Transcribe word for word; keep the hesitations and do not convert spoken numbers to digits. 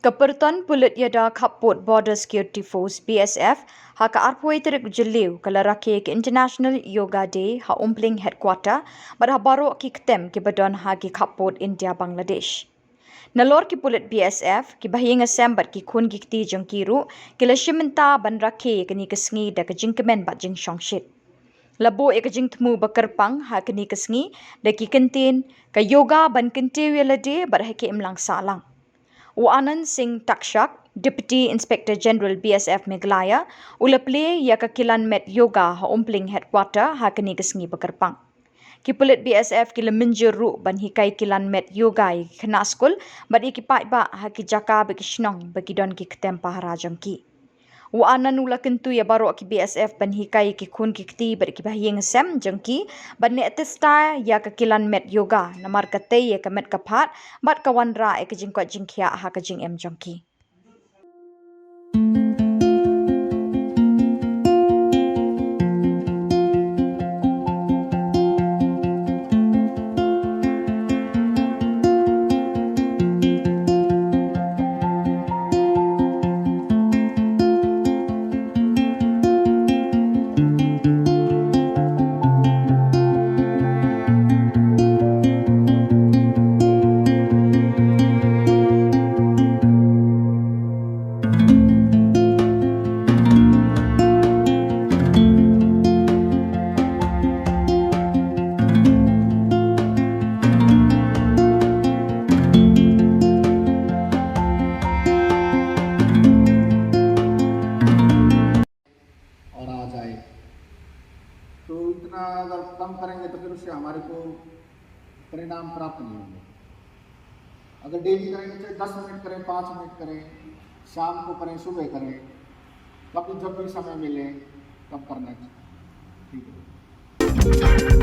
Ka pyrton pulit ïada khappud Border Security Force, B S F, ha ka arphew tarik Jylliew ka la rakhe ka International Yoga Day ha Umpling Headquarter bad ha baroh ki ktem kiba don ha ki khappud India Bangladesh. Nalor ki pulit B S F, ki bahaïing hasem bad ki khun ki kti jong ki ruh ki la shim bynta ban rakhe ïa kane ka sngi da ka jingkmen bad jingshongshit. La buh ïa ka jingthmu ba kyrpang ha kane ka sngi da ki kyntien, ka yoga ban kyntiew ïa lade bad ha ka imlang sahlang. U Anand Singh Takshak, Deputy Inspector General B S F Meghalaya, u la plie ïa ka kilan met yoga ha Umpling Headquarter ha kane ka sngi ba kyrpang. Ki pulit B S F ki la mynjur ruh ban hikai kilan met yoga ïa ki khynnah skul bad ïa ki paidbah ha ki jaka bad ki shnong ba ki don ki ktem pahara jong ki. U Anand u la kyntu ïa baroh ki B S F ban hikai ïa ki khun ki kti bad ki bahaïing hasem jong ki ban leh tista ïa ka kilan met yoga, namar ka tei ïa ka met ka phad bad ka wanrah ïa ka jingkoit jingkhiah ha ka jingim jong ki. और आ जाए, तो इतना अगर कम करेंगे तो फिर उससे हमारे को परिणाम प्राप्त नहीं होंगे। अगर डेली करेंगे, चाहे दस मिनट करें, पाँच मिनट करें, शाम को करें, सुबह करें, कभी जब भी समय मिले तब करना चाहिए। ठीक है।